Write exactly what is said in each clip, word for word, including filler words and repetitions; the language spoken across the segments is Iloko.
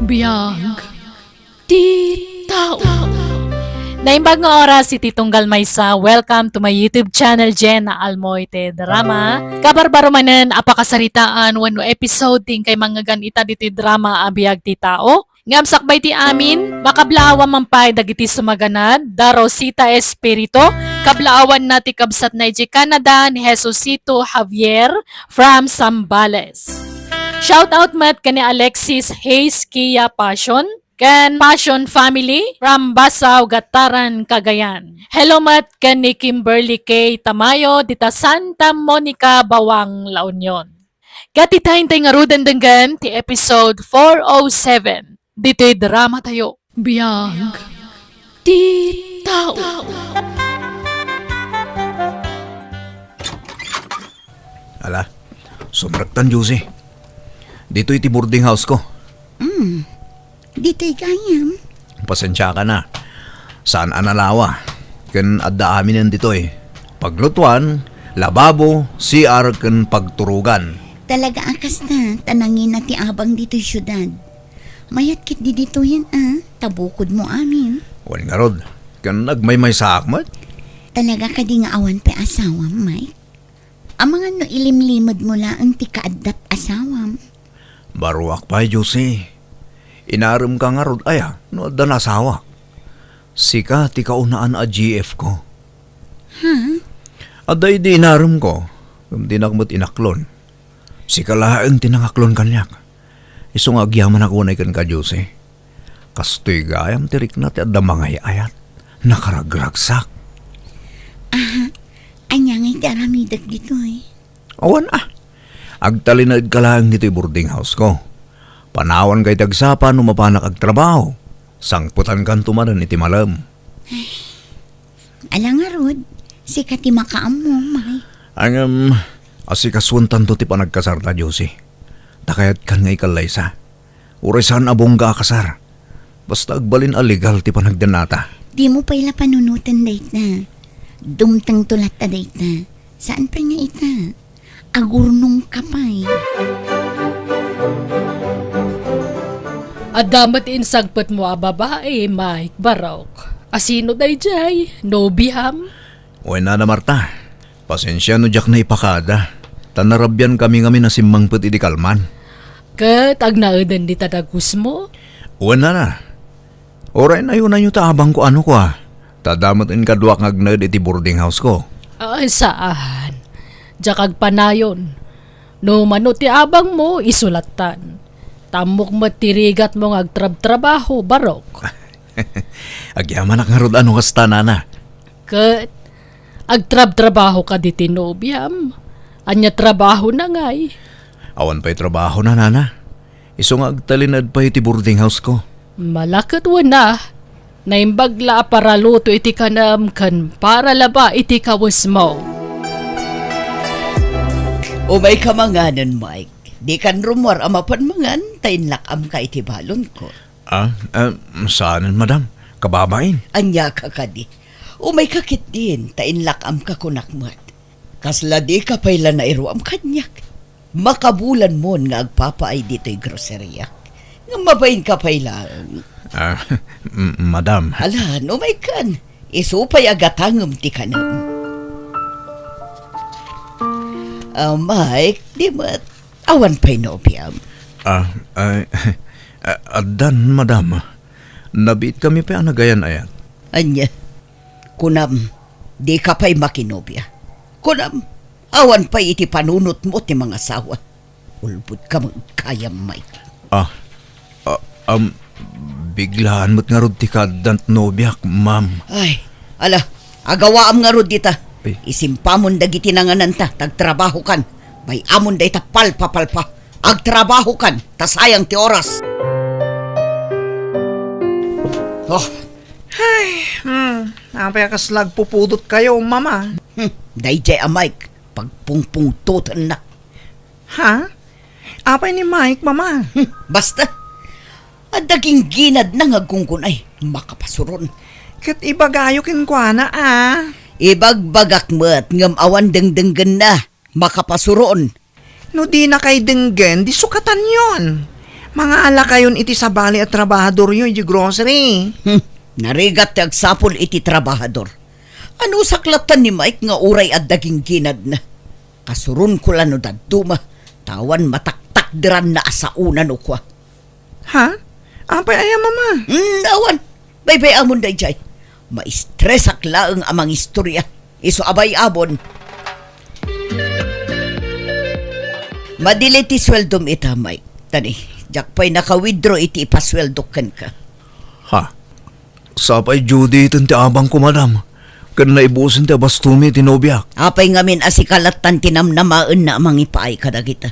Biag ti tao. Naimbag nga oras iti tunggal maysa. Welcome to my YouTube channel, Jenna Almoite Drama. Kabarbaro manen a pakasaritaan wenno episode ti inkay mangngegna ita ditoy drama a Biag ti Tao. Ngem sakbay ti amin, makablaawan man pay dagiti sumaganad, da Rosita Espirito, kablaawanna ti kabsatna idiay Canada ni Jesusito Javier from Zambales. Shout out met ken ni Alexis Hayes Kia Passion, ken Passion Family from Basao, Gataran, Cagayan. Hello met ken ni Kimberly K Tamayo dita Santa Monica, Bawang, La Union. Ket ita intay ngaruden denggen ti episode four oh seven ditoy drama tayo. Biag ti tao. Ala, sumrektan, Josie. Ditoy ti boarding house ko. Mm. Ditoy gayam. Pasensiakan a. Saan a nalawa. Ken adda aminen ditoy. Paglutuan, lababo, C R, ken pagturogan. Talaga a kasta, ta nangina ti abang ditoy siudad. Mayat ketdi ditoyen a, ta bukodmo amin. Wen ngarud, ken agmaymaysaak met. Talaga kadi nga awan pay asawam, Mike? Amangan no ilimlimedmo laeng ti kaaddat asawam. Baruak pay, Josie. Inaremka ngarud aya no addan asawak? Sika ti kaunaan a G F ko. Ha? Adda idi inaremko, ngem dinak met inaklon. Sika laeng ti nangaklon kaniak. Isu nga agyamanak unay kenka, Josie. Kastoy gayam ti rikna ti adda mangay-ayat. Nakaragragsak. Aha, ania ngay ti aramidek ditoy? Awan a. Agtalinaedka laeng ditoy boarding house ko. Panawanka iti agsapa no mapanak agtrabaho. Sangpetankanto manen iti malem. Ala ngarud, sika ti makaammo, Mike. Ngem, asikasuentanto ti panagkasarta, Josie. Ta kayatkan nga ikallaysa. Uray saan a bongga a kasar. Basta agbalin a legal ti panagdennata. Dimo pay la panunoten dayta. Dumtengto latta dayta. Saan pay nga ita? Agurnongka pay. Adda met insangpetmo a babai, Mike Barok. Asino daydiay? Nobiam? Wen, Nana Marta, pasensia no diak naipakaada, ta narabiankami ngamin a simmangpet idi kalman. Ket agnaeden dita dagusmo? Wen, Nana. Uray nayo-nayo ta abangko ano kua. Ta adda met inkaduak nga agnaed iti boarding house ko. Ay, saan. Diak agpanayon. No mano ti abangmo, isu lattan. Ta ammok met ti rigatmo nga agtrabtrabaho, Barok. Agyamanak ngarud a no kasta, Nana. Ket agtrabtrabaho kadi ti nobiam? Ania trabahona ngay? Awan pay trabahona, Nana. Isu nga agtalinaed pay iti boarding house ko. Malaket wen a. Naimbag la a paraluto iti kanem ken paralaba iti kawesmo. Umayka manganen, Mike. Dikan rummuar a mapan mangan, ta inlak-amka iti balonko. Ah, ah, saanen, madam. Kababain. Ania ka kadi? Umayka ketdin, ta inlak-amka kunak met. Kasla dika pay la nairuam kaniak. Makabulan mon nga agpapaay ditoy groceria. Nga mabainka pay laeng. Ah, m-, madam. Ala, umaykan. Isu pay a gatangem ti kanem. Ah, Mike, di met. Awan pay nobiam. Ah, ay, a-, addan, madam. Nabiit kami pay a nagayan-ayat. Ania? Kunam, dika pay makinobia. Kunam, awan pay iti panunotmo ti mangasawa. Ulbodka met gayam, Mike. Ah, ah, um, biglaan met ngarud ti kaaddan ti nobiak, ma'am. Ay, ala, agawaam ngarud dita. Ay. Isimpamon dagiti nangananta, ta agtrabahokan. Bay-amon dayta palpapalpa. Agtrabahokan, ta sayang ti oras. Oh. Ay, hmm, apay a kasla agpupudotkayo, mama? Hmm, daydiay a Mike, pagpungpungtotennak. Ha? Apay ni Mike, mama? Hmm, basta. Adda gingginadna nga agkungkunay, makapasuron. Ket ibagayo kenkuana, a. Ibagbagak met ngem awan dengdenggenna, makapasuron. No dinakay denggen, di sukatanyon. Mangaalakayon iti sabali a trabahadoryo iti grocery. Hmm, narigat ti agsapul iti trabahador. Anusak latta ni Mike nga uray adda gingginadna. Kasuronko la no dadduma, ta awan mataktakderanna a saona no kua. Ha? Apay aya, Mama? Hmm, awan. Baybay-amon daydiay. Maistresak laeng a mangistorya. Isu a bay-amon. Madili ti sueldom ita, Mike. Tani, diak pay naka-withdraw iti ipasueldok kenka. Ha? Sapay due date ti abangko, madam. Ken naibusen ti abastomi iti nobiak. Apay ngamin a sika lattan ti namnamaenna a mangipaay kadagita?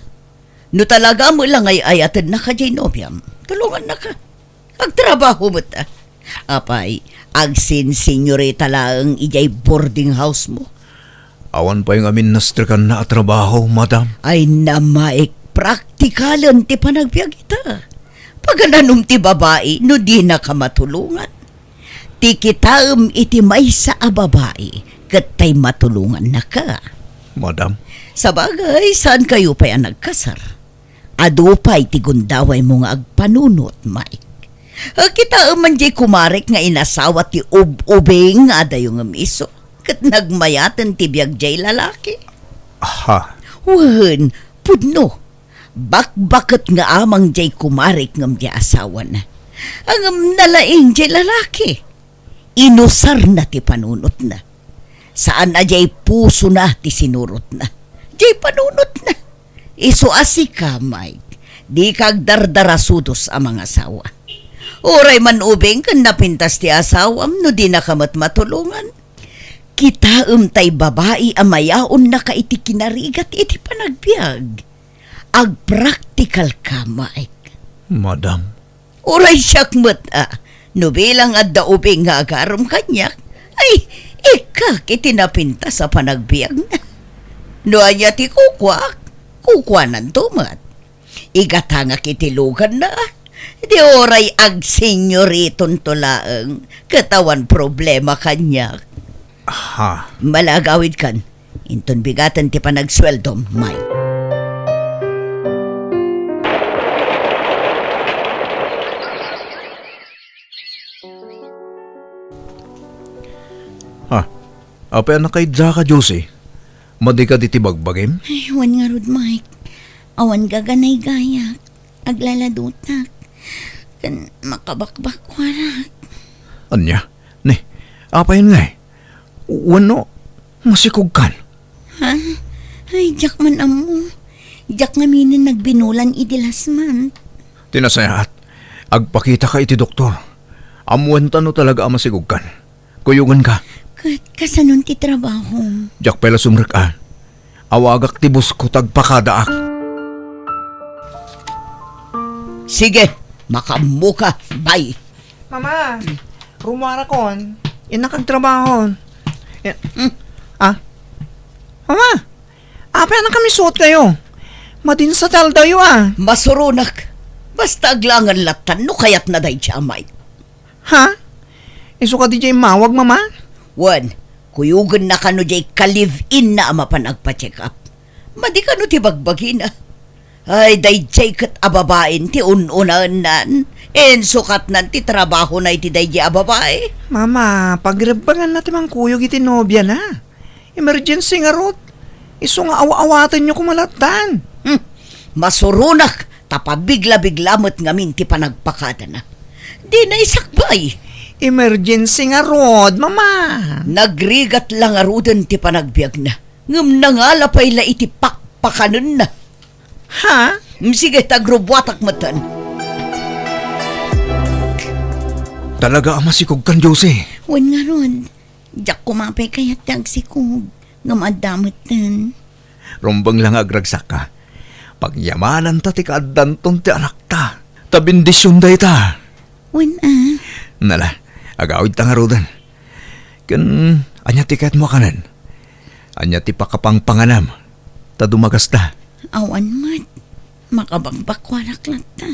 No talaga met la nga ay-ayatennaka diay nobiam, tulongannaka. Agtrabaho met, a. Apay, agsinsinyorita laeng idiay boarding house mo? Awan pay ngamin nastrikanna a trabaho, madam. Ay, na, Mike, praktikalen ti panagbiag ita. Pagananom ti babai no dinaka matulongan. Ti kitaem iti maysa a babai ket tay matulongannaka. Madam. Sabagay, saankayo pay a nagkasar. Adu pay ti gundawaymo nga agpanunot, Mike. A, kitaem man diay kumarek nga inasawa ti ub-ubing nga adayo ngem isu, ket nagmayaten ti biag diay lalaki. Aha. Wen, pudno. Bakbaket nga amang diay kumarek ngem diay asawana. Ngem nalaing diay lalaki. Inusarna ti panunotna. Saan a diay pusona ti sinurotna. Diay panunotna. Isu a sika, Mike, dika agdardarasudos a mangasawa. Uray man ubing ken napintas ti asawam no dinaka met matulongan. Kitaem tay babai a mayaonnaka iti kinarigat iti panagbiag. Agpraktikalka, Mike. Madam. Uray siak met, a, no bilang adda ubing nga agaram kaniak, ay, ikkak iti napintas a panagbiagna. No ania ti kukuak, kukuananto met. Igatangak iti luganna, a. Di uray agsenyoritonto laeng, ket awan problema kaniak. Aha. Malagawidkan. Inton bigaten ti panagsueldom, Mike. Ha? Apay a nakaiddaka, Josie? Madika diti bagbagim? Ay, wen ngarud, Mike. Awan gaganay gayak. Aglaladutak. Ken makabakbakkuarak. Ania? Ni, apayen ngay? Wenno, masikogkan? Ha? Ay, diak man ammo. Diak ngaminen nagbinulan idi last month. Ti nasayaat, agpakitaka iti doktor. Ammoenta no talaga a masikogkan. Kuyogenka. Ket kasanon ti trabahom? Diak pay la sumrek a. Awagak ti bosko ta agpakadaak. Sige, makaammoka. Bye. Mama, rumuarakon. Innak agtrabaho. Eh, hmm. Ah? Mama, apay a nakamisuotkayo? Madin sa taldayo, a. Masuronak. Basta aglangen lattan no kayatna daydi a Mike. Ha? Isu kadi diay immawag, Mama? Wen, kuyogenna kano diay ka-live-inna a mapan agpa-check up. Madi kano ti bagbagina. Ay, daydiay ket a babain ti un-unaennan. Insukatnan ti trabahona iti daydiay a babai. Mama, pagrebbenganna ti mangkuyog iti nobiana. Emergency ngarud. Isu nga aw-awatenyo koma lattan. Hmm. Masuronak ta pabigla-bigla met ngamin ti panagpakadana. Dina isakbay. Emergency ngarud, Mama. Nagrigat la ngaruden ti panagbiagna. Ngem nangala pay la iti pakpakanenna. Ha? Mm, sige, ta agrubuatak metten. Talaga a masikogkan, Josie. Wen ngarud, diak koma pay kayat ti agsikog, ngem adda metten. Rumbeng la nga agragsakka. Pagyamananta ti kaaddanton ti anakta. Ta bendision dayta. Wen a. Nala, agawidta ngaruden. Ken ania ti kayatmo a kanen? Ania ti pakapangpanganam? Ta dumagasta. Awan met. Makabakbakkuanak latta.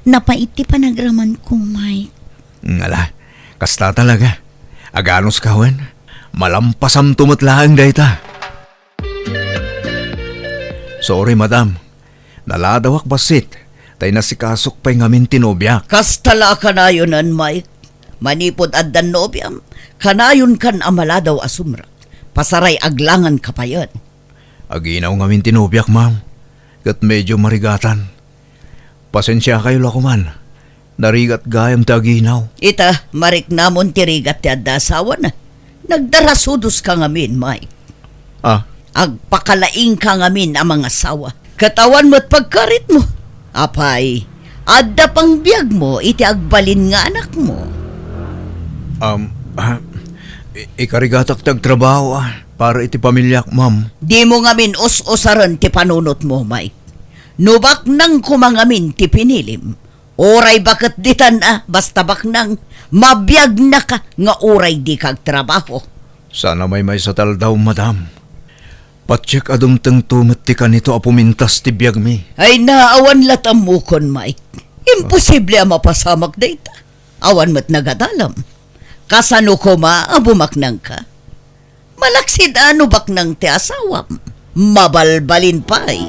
Napait ti panagramanko, Mike. Ngala, kasta talaga. Aganuska wen? Malampasamto met laeng dayta. Sorry, madam. Naladawak bassit. Tay nasikasok pay ngamin ti nobiak. Kasta la a kanayonen, Mike. Manipud addan nobiam, kanayonkan a maladaw a sumrek. Pasaray aglanganka payen. Aginaw ngamin ti nobiak, ma'am. Ket medio marigatan. Pasensiakayo la koman. Narigat gayam ti aginaw. Ita, mariknamon ti rigat ti adda asawana. Nagdarasudoska ngamin, Mike. Ah? Agpakalaingka ngamin a mangasawa. Ket awan met pagkaritmo. Apay, adda pangbiagmo iti agbalin nga anakmo. Um, ah, i-, ikarigatak ti agtrabaho, ah, para iti pamiliak, ma'am. Dimo ngamin us-usaren ti panunotmo, Mike. No baknang koma ngamin ti pinilim, uray baket ditan a, basta baknang, mabiagnaka nga uray dika agtrabaho. Saan a maymaysa ti aldaw, madam. Patiek a dumtengto met ti kanito a pumintas ti biagmi. Ay, naawan la't ammokon, Mike. Imposible a mapasamak dayta. Awan met nagadalam. Kasano koma a bumaknangka? Malaksid a no baknang ti asawam. Mabalbalin pay.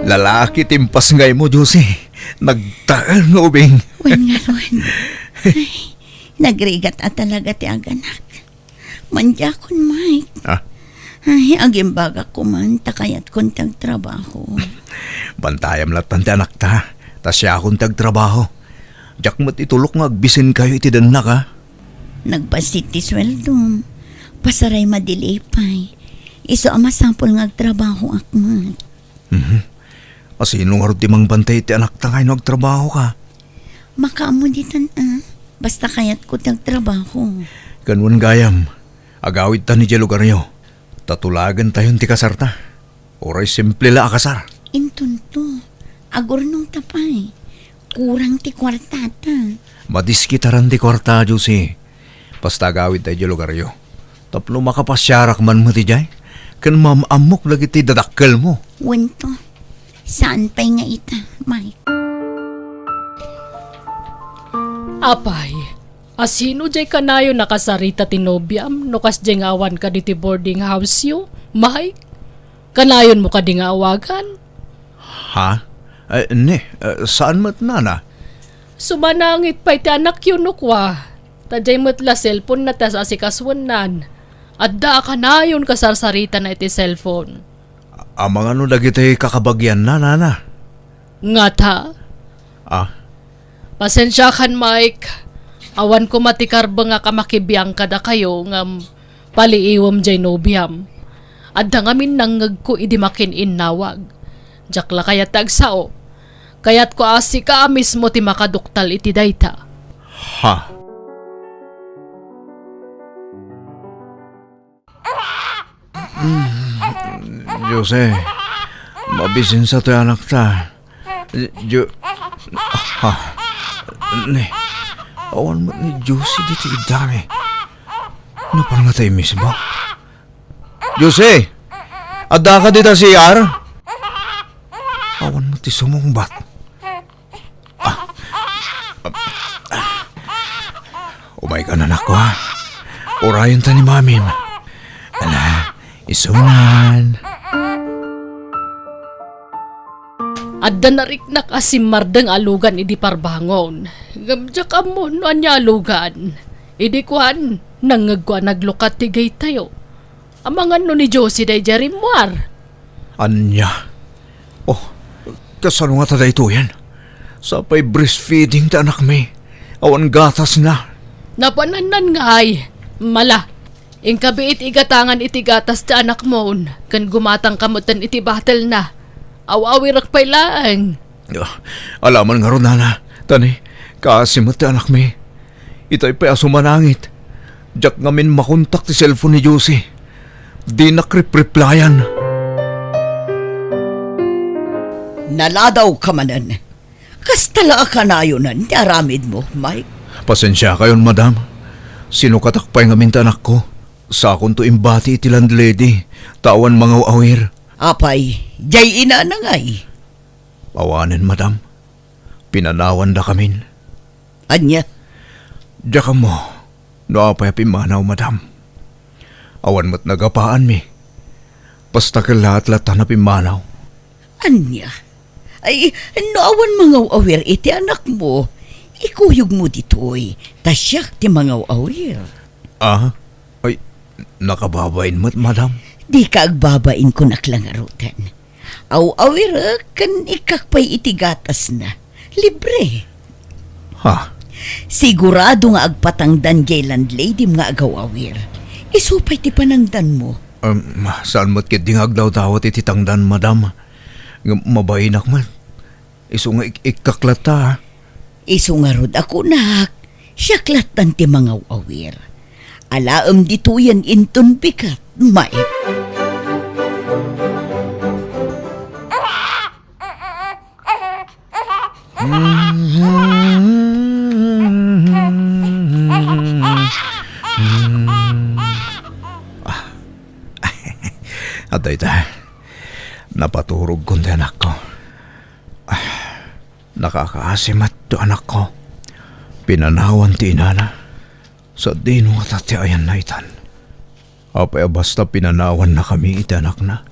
Lalaki ti impasngaymo, Josie. Nagtaeng nga ubing. Wen ngarud. Ay, nagrigat a talaga ti aganak. Mandiakon, Mike. Ah? Ay, agimbagak koman, ta kayatkon ti agtrabaho. Bantayam lattan ti anakta, ta siakon ti agtrabaho. Diak met itulok nga agbisinkayo iti dennak, a? Nagbassit ti sueldom. Pasaray madili pay. Isu a masapul nga agtrabahoak met. Mhm. Asino ngarud ti mangbantay iti anakta nga no agtrabahoka? Makaammo ditan a. Basta kayatko ti agtrabaho. Ken wen gayam, agawidtan idiay lugaryo. Ta tulagentayon ti kasarta. Uray simple la a kasar. Intonto, agurnongta pay. Kurang ti kuartata. Madiskitaran ti kuarta, Josie. Basta agawidta idiay lugaryo. Tapno makapasiarak man met idiay, ken maam-ammok dagiti dadakkelmo. Wento. Saan pay nga ita, Mike? Apay, asino diay kanayon a kasarita ti nobiam no kasdiay nga awan kadi ti boarding house-yo, Mike? Kanayonmo kadi nga awagan? Ha? Eh, ne, eh, saan met, nana? Sumanangit pay ti anakyo no kua. Ta diay met la cellphone-na ti as-asikasuennan. Adda a kanayon kasarsaritana iti cellphone. Amangan no dagiti kakabagianna, nana? Ngata? Ah. Pasensiakan, Mike. Awan koma ti karbengak a makibiang kadakayo ngem paliiwem diay nobiam. Adda ngamin nangngegko idi makin-innawag. Diak la kayat ti agsao. Kayatko a sika a mismo ti makaduktal iti dayta. Ha? Mm, Jose, mabisinsa toy anakta. Jo-, ha? Ne, awan met ni Josie ditoy iddami. Napan nga tayo mismo? Josie! Addaka dita C R? Awan met ti sumungbat. Ah. Umaykan, anakko, ha? Urayenta ni mamim. Ala, isunan. Adda nariknak a simmardeng a lugan idi parbangon. Ngem diak ammo no ania a lugan. Idi kuan, nangngegko a naglukat ti gate-tayo. Amangan no ni Josie daydiay rimmuar. Ania? Oh, kasano ngata daytoyen? Sapay breastfeeding ti anakmi. Awan gatasna. Napanannan ngay. Mala, inkabiit igatangan iti gatas ti anakmon, ken gumatangka metten iti bottle-na. Aw-awirek pay laeng. Ah, alaman ngarud, nana. Tani, kaasi met ti anakmi. Itay pay a sumanangit. Diak ngamin makontak ti cellphone ni Josie. Dinak ripreplyan. Naladawka manen. Kasta la a kanayonen ti aramidmo, Mike. Pasensiakayon, madam. Sinukatak pay ngamin ti anakko. Sakonto imbati iti landlady, ta awan mangaw-awir. Apay, diay inana ngay? Awanen, madam. Pinanawandakamin. Ania? Diak ammo. No apay a pimmanaw, madam? Awan met nagapaanmi. Basta kellaat latta a pimmanaw. Ania? Ay, no awan mangaw-awir iti anakmo, ikuyogmo ditoy, ta siak ti mangaw-awir. Ah? Ay, nakababain met, madam. Dika agbabain, kunak la ngaruden. Aw-awirek ken ikkak pay iti gatasna. Libre. Ha? Sigurado nga agpatangdan diay landladyem nga agaw-awir. Isu pay ti panangdanmo. Em, saan met ketdi nga agdawdawat iti tangdan, madam. Ngem mabainak met. Isu nga ik-, ikkak latta, a. Isu ngarud a kunak, siak lattan ti mangaw-awir. Alaem ditoyen inton bigat, Mike. Adda ita. Napaturogkon ti anakko. Nakakaasi met ti anakko. Pinanawan ti inana. Sadino ngata ti ayanna itan? Apay a basta pinanawannakami iti anakna?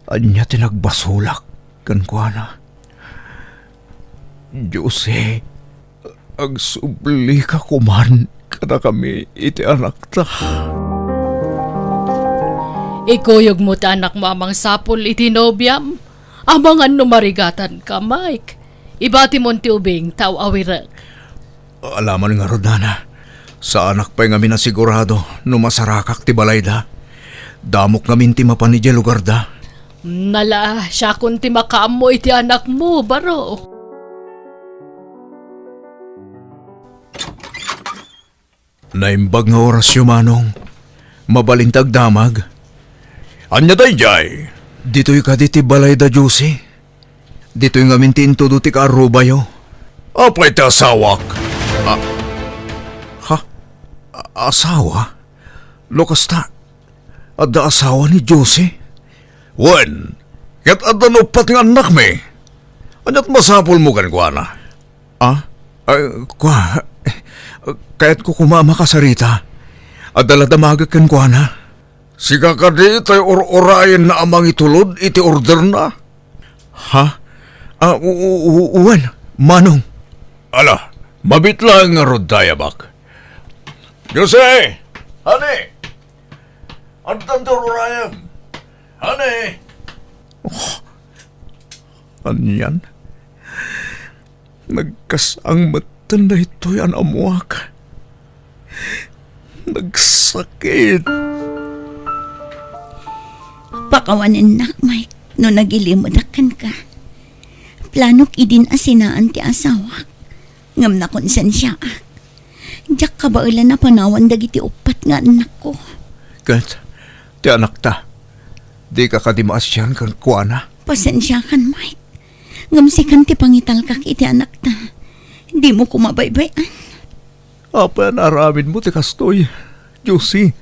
Ania ti nagbasolak kenkuana? Dios, eh, agsublika koman kadakami iti anakta. Ikuyogmo ti anakmo a mangsapul iti nobiam. Amangan no marigatanka, Mike. Ibatimon ti ubing, ta aw-awirek. Alaman ngarud, nana. Saanak pay ngamin a sigurado no masarakak ti balayda. Damok ngamin ti mapan idiay lugarda. Nala, siakon ti makaammo iti anakmo, baro. Naimbag nga orasyo, Manong. Mabalin ti agdamag. Ania daydiay? Ditoy kadi ti balay da Josie. Ditoy ngamin ti intudo ti kaarrubayo. Apay ti asawak? A-, ha? A-, asawa? No kasta, adda asawa ni Josie? Wen, ket adda uppat nga annakmi. Ania't masapulmo kenkuana? Ah? Ay, kua, kayatko koma a makasarita. Adda la damagek kenkuana. Sika kadi tay ur-urayenna a mangitulod iti orderna? Ha? Ah, u-, u-, u-, wen, Manong. Ala, mabiit laeng ngarud, Diabak. Jose! Honey! Addan ti ur-urayem! Honey! Oh, anian? Nagkasang metten daytoy a naammoak. Nagsakit. Pakawanennak, Mike, no nagilimedak kenka. Planok idin a sinaan ti asawak, ngem nakonsensiaak. Diak kabaelan a panawan dagiti uppat nga annakko. Ket ti anakta, dika kadi maasian kenkuana? Pasensiakan, Mike. Ngem sikan ti pangitalkak iti anakta. Dimo koma baybay-an. Apay a naaramidmo ti kastoy, Josie?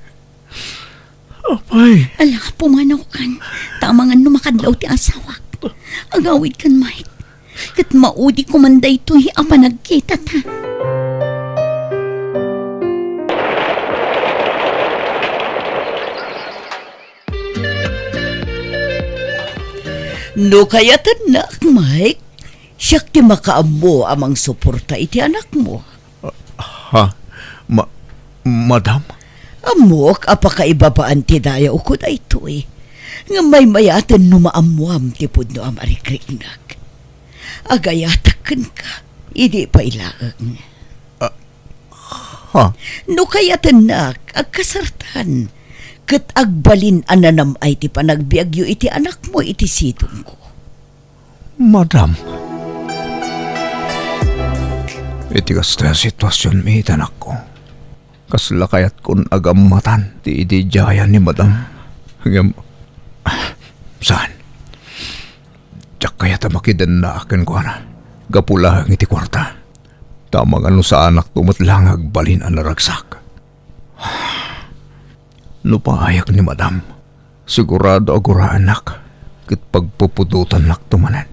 Apay. Ala, pumanawkan. Ta amangan no makadlaw ti asawak. Agawidkan, Mike. Ket maudi koman daytoy a panagkitata. No kayatennak, Mike, siak ti makaammo a mangsuporta iti anakmo. Ha? Ma-, madam? Ammok a pakaibabaan ti dayawko daytoy. Ngem maymayaten no maammoam ti pudno a marikriknak. Agayatak kenka, idi pay laeng. Ah, ha? No kayatennak, agkasartan, ket agbalin a nanam-ay ti panagbiagyo iti anakmo iti sidongko. Madam, iti kasta a situasionmi, anakko, kasla kayatkon a gammatan ti ididiayan ni Madam. Ngem, ah, saan? Diak kayat a makidennaak kenkuana gapu laeng iti kuarta. Ta amangan no saanakto met la nga agbalin a naragsak. No paayak ni Madam, sigurado a guraennak ket pagpupudotannakto manen.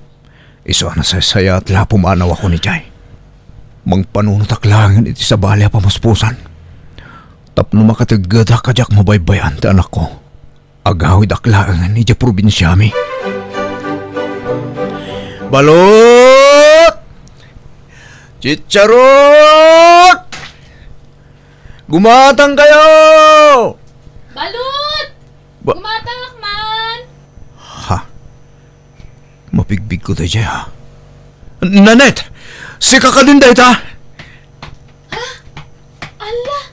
Isu a nasaysayaat la a pumanawakon idiay. Mangpanunotak laengen iti sabali a pamuspusan. Tapno makateggeda ka diak mabaybay-an ti anakko, agawidak laeng idiay probinsiami. Balut! Chicharot! Gumatang kayo! Balut! Ba- Gumatangak man! Ha? Mapigbigko daydiay, ha? Nanette! Sika kadin dayta? Ah? Alla!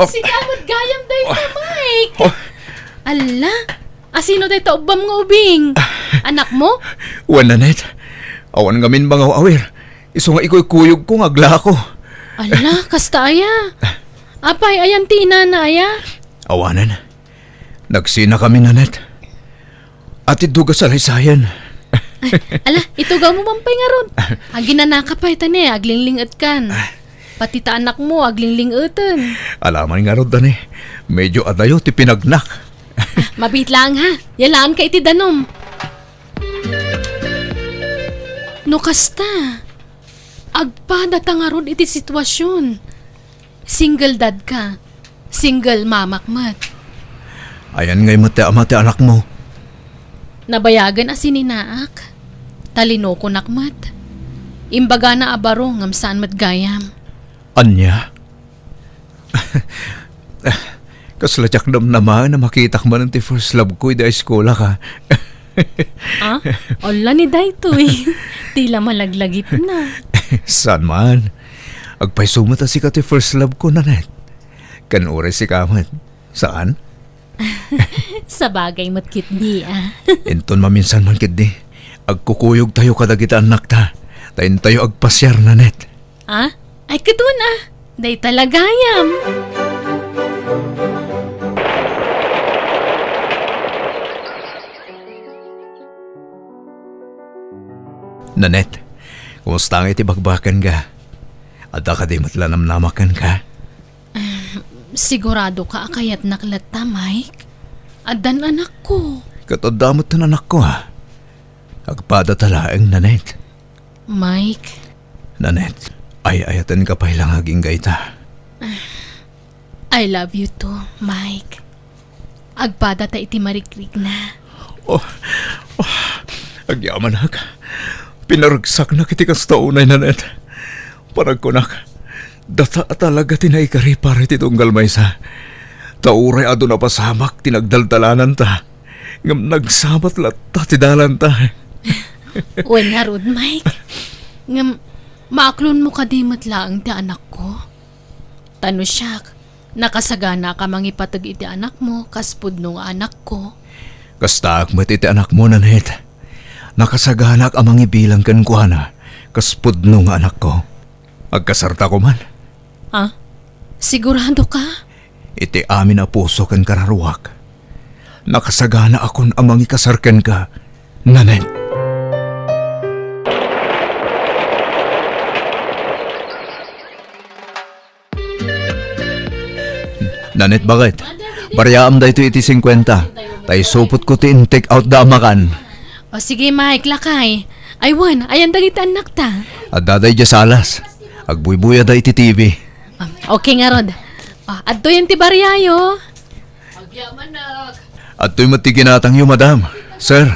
Oh. Sika met gayam dayta, Oh. Mike! Oh. Alla! Asino dayta ubbam nga ubing? Anakmo? Wen, Nanette. Awan ngamin mangaw-awir. Isu nga ikuykuyogko nga aglako. Alla, kasta aya? Apay, ayan ti inana aya? Awanen. Nagsinakami, Nanette. Atiddog a salaysayan. Ala, itugawmo man pay ngarud. Aginanaka pay ta ne, aglingling-etkan. Pati ta anakmo, aglingling-eten. Ala man ngarud, Dani. Medyo adayo ti pinagnak. Ah, mabiit laeng, ha? Yalaanka iti danum. No kasta, agpadata ngarud iti situasion. Single dad ka. Single mamak met. Ayan ngay met ti ama ti anakmo. Nabayagen a sininaak. Talinokonak met. Imbagana a baro ngem saan met gayam. Ania? Kasla diak namnamaen a makitak manen ti first love ko idi high school-ak, a. Ah? Ala ni daytoy. Ti la malaglagipna. Saan man. Agpayso met a sika ti first love ko, Nanette. Ken uray sika met. Saan? Sabagay met ketdi, a. Inton maminsan man ketdi, agkukuyogtayo kadagiti annakta. Ta intayo agpasiar, Nanette. Ah? Ay, ket wen, a. Dayta la gayam. Nanette, kumusta ngay ti bakbakanka? Adda kadi met la namnamak kenka? Ah, sigurado ka a kayatnak latta, Mike? Addan anakko. Ket adda met ti anakko, a. Agpadata laeng, Nanette. Mike. Nanette, ay-ayatenka pay la nga agingga ita. I love you too, Mike. Agpadata iti marikrikna. Oh, oh, agyamanak. Pinaregsaknak iti kasta unay, Nanette. Panagkunak, data a talaga ti naikari para iti tunggal maysa. Ta uray adu napasamak ti nagdaldalananta, ngem nagsabat latta ti dalanta. Wen ngarud, Mike. Ngem, maaklonmo kadi met laeng ti anakko? Ta no siak, nakasaganaak a mangipateg iti anakmo kas pudno nga anakko. Kastaak met iti anakmo, Nanette. Nakasaganaak a mangibilang kenkuana kas pudno nga anakko. Agkasartako man. Ha? Sigurado ka? Iti amin a puso ken kararuak, nakasaganaakon a mangikasar kenka, Nanette. Nanette, baket? Bariaam daytoy iti singkuenta. Ta isupotko ti in-take out da a makan. O sige, Mike, lakay. Ay, wen, ayan dagiti annakta? Adda daydiay salas. Agbuybuyada iti T V. Ah, okay ngarud. Ah, adtoyen ti bariayo. Adtoy met ti ginatangyo, madam. Sir.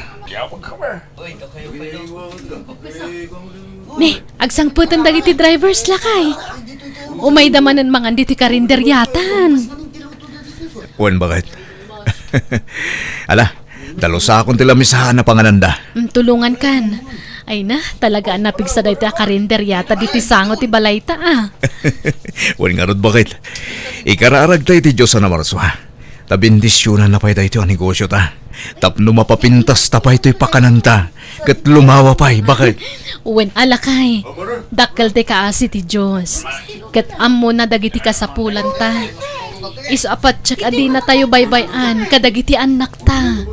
Ne, agsangpeten dagiti drivers, lakay. Umayda manen mangan ditoy karinderiatan. Wen, baket? Ala, dalusakon ti lamisaan a pangananda. Mm, tulongankan. Ay na, talaga a napigsa daytoy a karinderiata ditoy sango ti balayta, a. Wen ngarud, baket? Ikararagta iti Dios a namarsua. Ta bendisionanna pay daytoy a negosiota. Tapno mapapintasta pay toy pakananta, ket lumawa pay, baket? Wen a, lakay, dakkel ti kaasi ti Dios, ket ammona dagiti kasapulanta. Isu a patiek a dinatayo baybay-an kadagiti annakta.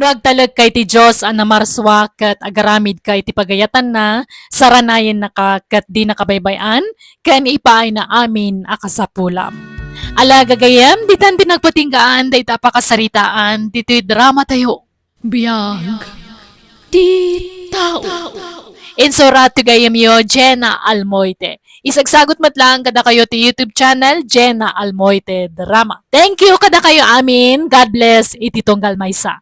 No agtalekka iti Dios a namarsua ket agaramidka iti pagayatanna, saranayennaka ket dinaka baybay-an ken ipaayna amin a kasapulam. Ala, gagayyem, ditan ti nagpatinggaan dayta a pakasaritaan ditoy dramatayo. Biag. Di tao. Insurat ti gayyemyo, Jenna Almoite. Isagsagut met lang kadakayo ti YouTube channel, Jenna Almoite Drama. Thank you kadakayo amin. God bless iti tunggal maysa.